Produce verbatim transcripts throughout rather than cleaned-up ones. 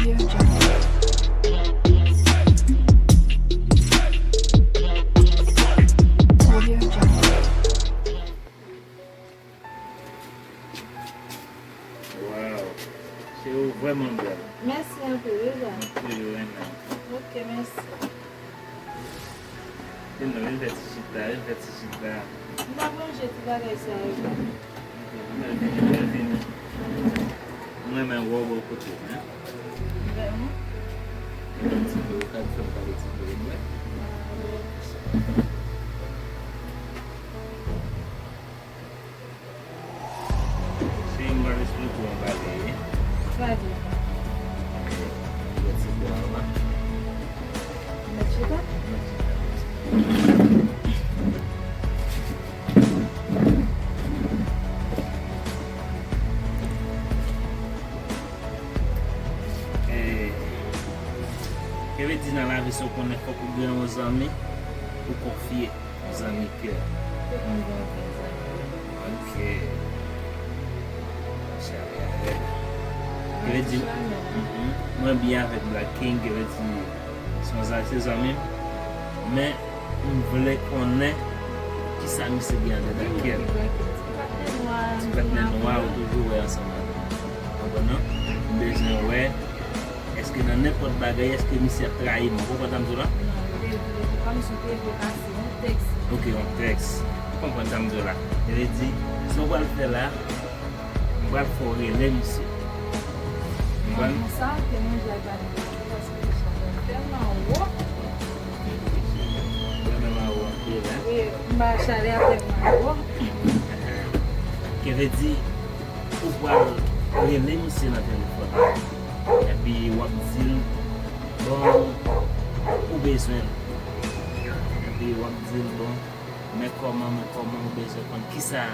Audio Jungle. Audio Jungle. Waw, cheri, ou vrèman bèl. Mèsi anpil, wi, Jean. M toujou renmen w. Ok, mèsi. Vin non, vin fè ti chita, vin fè ti chita. M t ap ranje ti bagay sa yo. Ok, m wè vini, m wè vini. M renmen wè w bò kote w, hein. Vrèman? Yon ti dlo, ou ka fè m pale ti dlo, m wè. Ah, wi. Cheri, m pral esplike w yon bagay, wi. Sa di? Ok, mèt chita la. Mèt chita? Mèt chita. Eh, sa vle di nan lavi, si w konnen fòk ou gen yon zanmi ou konfye. Zanmi kè. Tout moun gen yon zanmi. Ok. Chale avè l. Ki vle di, mhm, mwen byen avèk Black King, ki vle di, se yon zanmi, se zanmi m. Men, m vle konnen kisa misye gen anndan kè l. Ti patnè nwa, ti patnè nwa, ou toujou wè ansanm avè l. Konprann non? M bezwen wè. Èske nan nenpòt bagay, èske misye ap trayi m? Ou konprann sa m di w la? Non, li te, li te, kòmsi li te vle pase yon tèks. Ok, yon tèks. Ou konprann sa m di w la? Sa vle di, sa w pral fè la, m pral fè w rele misye. Ou konprann? Bon, sa, te manje ak bann yo, paske chalè tèlman wo. Tèlman wo anpil, hein? Wi, m ba chalè a tèlman wo. Ki vle di, ou pral rele misye nan telefòn. Epi w ap di l, bon, ou bezwen l. Epi w ap di l, bon, men kòman, men kòman ou bezwen konn kisa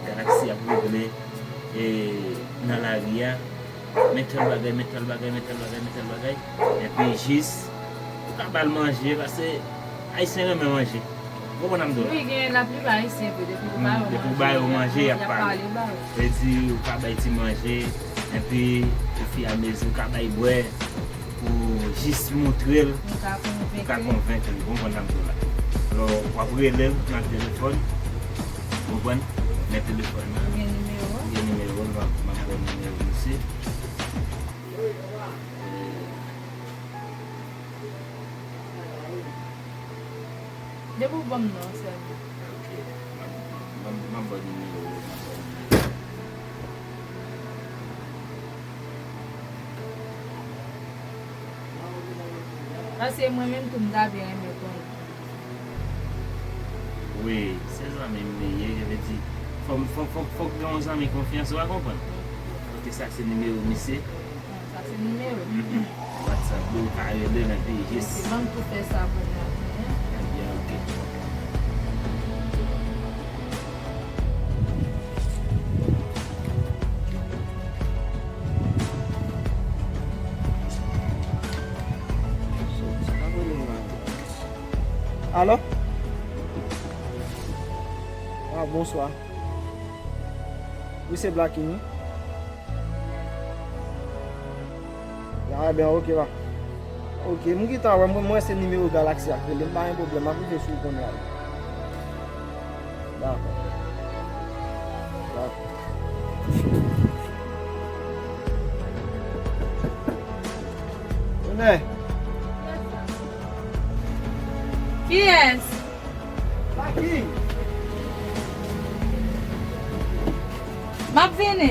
Galaxy ap regle, e, nan lari a. Men tèl bagay, men tèl bagay, men tèl bagay, men tèl bagay. Epi jis, ou ka ba l manje, paske Ayisyen renmen manje. Ou konprann sa m di w la? Wi, gen laplipa Ayisyen tou, depi ou ba yo manje, depi ou ba yo manje, y ap pale. Vle di, ou ka bay ti manje, epi ofiramezi, ou ka bay bwè, pou jis montre l, ou ka konvenk li, ou ka konvenk li, ou konprann sa m di w la. Alò, w ap rele l nan telefòn, ou konprann? Men telefòn nan. Ou gen nimewo? M gen nimewo l, m ap, m ap ba w nimewo misye. Depi w ban m non sèlman. Ok. M ap, m ap, m ap ba w nimewo, m ap ba w nimewo. Paske mwen menm tou m ta byen renmen konnen. Wi, se zanmi m li ye, sa vle di, fò m, fò, fò, fòk gen yon zanmi konfyans, ou pa konprann? Ok, sa se nimewo misye. Sa se nimewo. Mhm. WhatsApp li, ou ka rele l epi jis. Ok, ban m tou fè sa pou mwen. Ebyen, ok. Alo? Ah, bonswa. Wi, se Black King, wi. Ya, ben, ok, va. Ok, m gentan wè, mwen, mwen se nimewo Galaxy a k rele m, pa gen pwoblèm, m ap rive sou ou kounye a. Dakò. Dakò. Tounen. Kiyès? Black King. M ap vini.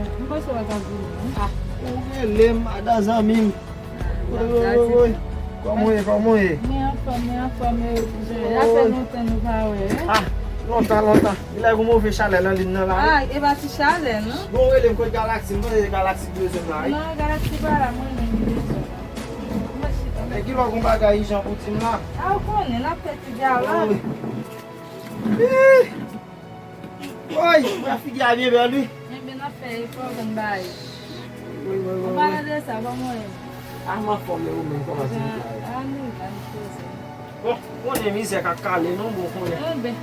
M panse w pa t ap vini, non. Ah, ou rele m, madan zanmi m. Woy, woy, woy, woy. Kòman w ye, kòman w ye? Mwen anfòm, mwen anfòm, e, sa fè lontan nou pa wè, wi. Ah, lontan, lontan. Genlè gon move chalè nan liy nan la, wi. Ah, e pa ti chalè, non? Bon, rele m kot Galaxy, m panse se Galaxy ki bezwen m la, wi. Non, Galaxy pa la, mwen menm ki bezwen la. Mwen chita. Men kilè w gon bagay ijan pou di m la? Ah, ou konnen, n ap fè ti dyalòg. Wi. Ih! Woy, mwen figi a byen bèl, wi. Enben, n ap fè efò pou n bay. Wi, wi, wi, wi. An palan de sa, kòman w ye? Ah, m anfòm, e ou menm, kòman ti bagay? Ah, nou la, nou poze. Bon, ou konnen mizè k ap kale nou, bon, ou konnen. Enben.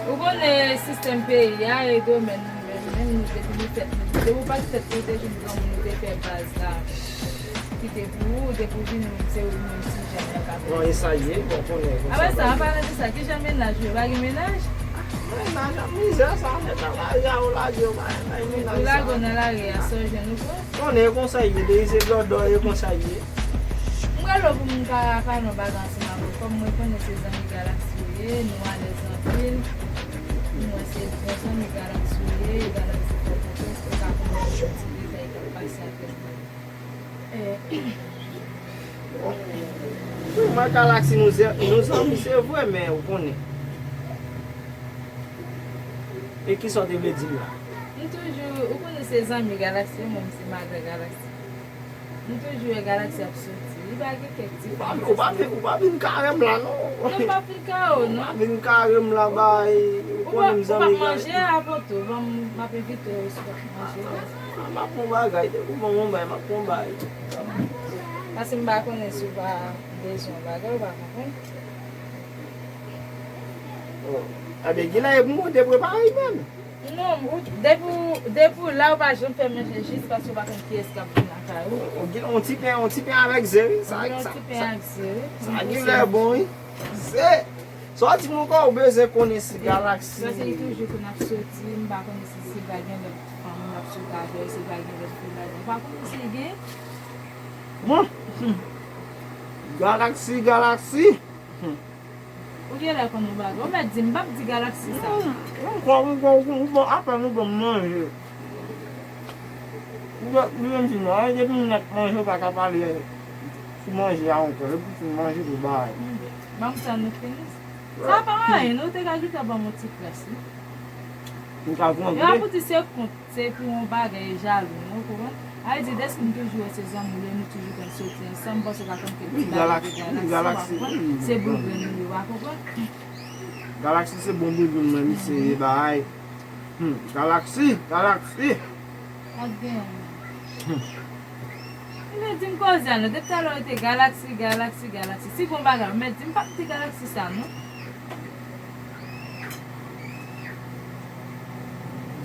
Ou konnen sistèm peyi a e domèn nou menm, menm nou depi nou fèt, nou, depi w pa t fèt, nou te jwenn granmoun, nou te fè baz la. Ki te pou ou, ou te pou vini, se ou menm ti jan nan ka fè. Bon, e sa l ye, bon, konnen, konsa. Apre sa, an palan de sa, ki jan mennaj ou ye? Pa gen mennaj? Mennaj ap mizè sa, nèg la lage a, ou lage, ou pa gen mennaj. Ou lage w nan lari a, sa w jwenn ou pran? Konnen e konsa l ye, depi se dòdò, e konsa l ye. M rele w pou m ka pale yon bagay ansanm avè w. Kòm mwen konnen se zanmi Galaxy ou ye, nou alèz anpil. Mwen se bon zanmi Galaxy ou ye, Galaxy fè konfyans, ou ka konnen yon ti detay k ap pase avèk mwen. Eh. Wi, mwen Galaxy nou ze-, nou zanmi se vre, men ou konnen. E kisa w te vle di m la? M toujou, ou konnen se zanmi Galaxy, mwen se madan Galaxy. M toujou wè Galaxy ap soti. Li pa gen kèk ti... Ou pa, ou pa vin, ou pa vin kare m la, non. Non, m pa vin kare w, non. Ou pa vin kare m la, bay. Ou konnen m zanmi Galaxy. Ou p ap manje a poto, ban m, m ap envite w si w ap manje a. M ap pran bagay, depi w ban m yon bay, m ap pran bay. Paske m pa konnen si w pa bezwen yon bagay, ou pa konprann. Oh. Ebyen, genlè e pou mwen te prepare menm. Non, ou, depi w, depi w la, ou pa janm fè manje jis paske ou pa konn kiyès k ap vin lakay ou. On, on, on ti pen, on ti pen avèk ze, wi. Sa, on ti pen avèk ze, wi. Sa genlè bon, wi. Se, sa w di m ankò, ou bezwen konnen si Galaxy. Paske li toujou konn ap soti, m pa konnen si se pa gen lòt fanm l ap soti avè l, si pa gen lòt fi l ap, ou pa konnen si l gen. Bon. Galaxy, Galaxy. Ou genlè konn yon bagay. Ou mèt di m, m p ap di Galaxy sa. Hmm, ou bon, ou bon, ou bon, apèn ou bon manje. Ou bon, ou bon di non, depi m nèk manje, ou pa ka pale sou manje a ankò. Depi w fin manje, pou bay. Hmm, ban m tan nou fini. Sa pa anyen, non, ou te ka gentan ban m yon ti plas, wi. M ka pran vre. Yo ap di se kont. Se pou yon bagay jalou, non, ou konprann? Sa vle di, dèske m toujou wè se zanmi w ye, nou toujou konn soti ansanm, m panse w pa konn kèk ti bagay de Galaxy, w pa konprann? Se boul grenn nou ye, w pa konprann? Galaxy se bon boul grenn mwen, misye ye bay. Hmm, Galaxy, Galaxy. Ak gen. Hmm. Ou mèt di m koze a non, depi talè w rete Galaxy, Galaxy, Galaxy. Si gon bagay, ou mèt di m, p ap di Galaxy sa non.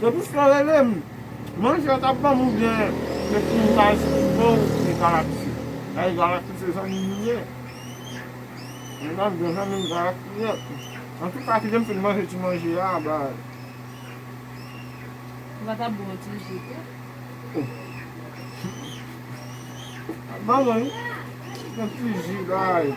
Se pou sa w rele m. Manje w t ap ban m oubyen se pou m ta esplike w se Galaxy. Dayè Galaxy se zanmi nou ye. Mwen t ap di w zanmi m Galaxy ye. Antouka, kite m fin manje ti manje a, bay. Ou pa t ap bon ti ji tou? Oh. Ban mwen, wi. Yon ti ji, bay.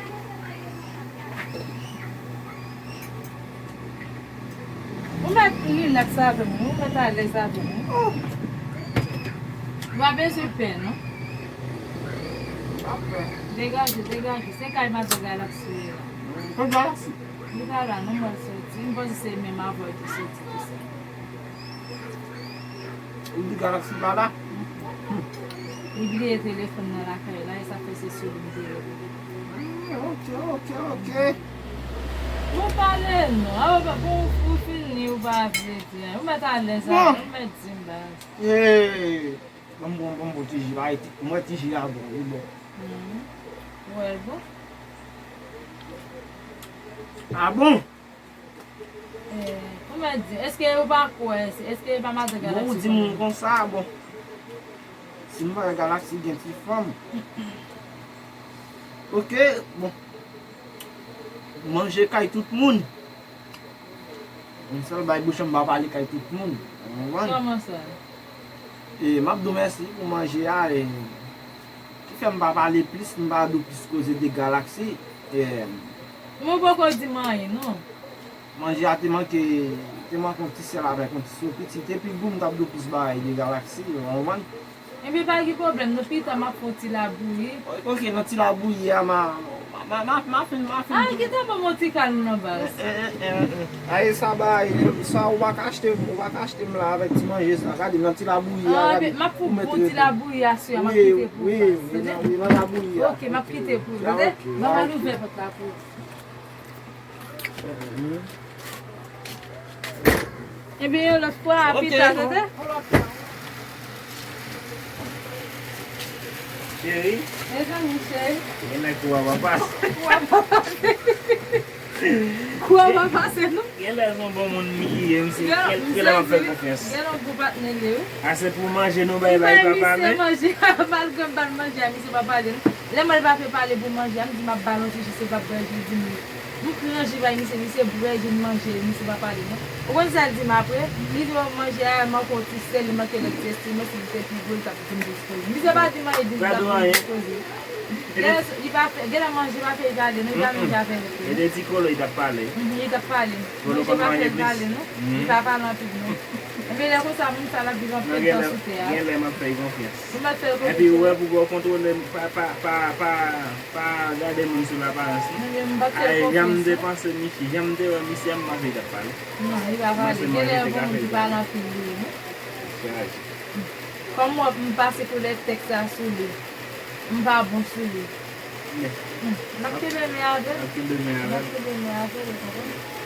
Ou mèt rilaks avè m, wi. Ou mèt alèz avè m, wi. Oh. Ou pa bezwen pè, non. Pa pè. Degaje, degaje. Se kay madan Galaxy ou ye la. Kot Galaxy? Li pa la, non, m wè l soti. M panse se menm avè w ki soti, ki soti. Ou di Galaxy pa la? Li bliye telefòn nan lakay la, e sa fè se sou li m te rele. Ah, ok, ok, ok. Bon, pale non. Awa, bon, ou fini, ou pa vle di anyen. Ou mèt alèz avè m, ou mèt di m baz. Hey, ban m, ban m, ban m bon ti ji, bay, ti, mwen ti ji a bon, li bon. Mhm. Ou wè l bon? Ah bon? Eh, ou mèt di, èske yo pa kwè, èske yo pa madan Galaxy? Bon, ou di moun konsa, bon. Si m pa wè Galaxy gen ti fanm. Ok, bon. Manje kay tout moun. Yon sèl bay bouch an m pa pale kay tout moun. Ou konprann? Kòman sa? E, m ap di w mèsi pou manje a, e, ki fè m pa pale plis, m pa di w plis koze de Galaxy. E, men ou poko di m anyen, non. Manje a te manke, te manke yon ti sèl avèk yon ti sopit. Si te pi gou, m t ap di w plis bagay de Galaxy, ou konprann? Ebyen, pa gen pwoblèm, non, pita m ap fè yon ti labouyi. Ok, nan ti labouyi a, ma, ma, ma, ma, ma fin, ma fin. Ah, gentan ban m yon ti kalm nan baz. Eh, eh, eh, eh, eh. Aye sa bay, sa ou pa ka achte, ou pa ka achte m la avèk ti manje sa. Gade, nan ti labouyi a, ah, gade, m ap fè yon bon ti labouyi aswè a, m ap kite pou ou. Wi, wi, wi, nan, wi, nan labouyi a. Ok, m ap kite pou ou, tande? Ah, ok. Ban m al ouvè pòt la pou ou. Ebyen, yon lòt fwa, a pita, tande? Cheri. Mezanmi, cheri. Gen nèg pou w ap pase. Pou w ap pase. Kou a pa pase non. Genlè se yon bon moun li ye, misye. Genlè m ap fè konfyans. Genlè yon bon patnè li ye wi. A se pou manje nou bay, bay pa pale. Manje, malgre m pa manje a, misye pa pale non. Lè mwen pa fè pale pou manje a, m di m ap ba l yon ti jis, se pa bwè, je di m. M pran ji bay misye, misye bwè, je manje, misye pa pale non. Ou konn sa l di m apre? Li di mwen manje a manke yon ti sèl, li manke lòt ti estimen, si li te pi gwo, li t ap di m dispoze. Misye pa di m anyen, di m t ap di m dispoze. Genlè li pa fè, genlè manje pa fè li pale non, li pa menm jan avè lòt yo. E de ti kolo li t ap pale. Mhm, li t ap pale. Manje pa fè l pale non. Li pa pale anpil non. Ebyen lè konsa moun sa l ap viv anpil tan sou tè a. Genlè m ap fè l konfyans. Ou mèt fè l Epi ou wè konfyans. Pou w kontwole m, pa, pa, pa, pa, pa gade moun sou laparans non. Mwen menm m pa t fè Ay, l jan m konfyans te non. Panse Michi, jan m te wè misye, m panse li t ap pale. Non, li pa pale. Genlè yon bon moun ki pale anpil li ye non. Kòrèk. Kòm w ap m pase koulè tèks la sou li. M pa bon sou li. Men, Hmm. N ap kenbe men avè l. N ap kenbe men N avè ap l. kenbe men avè l, ou konprann?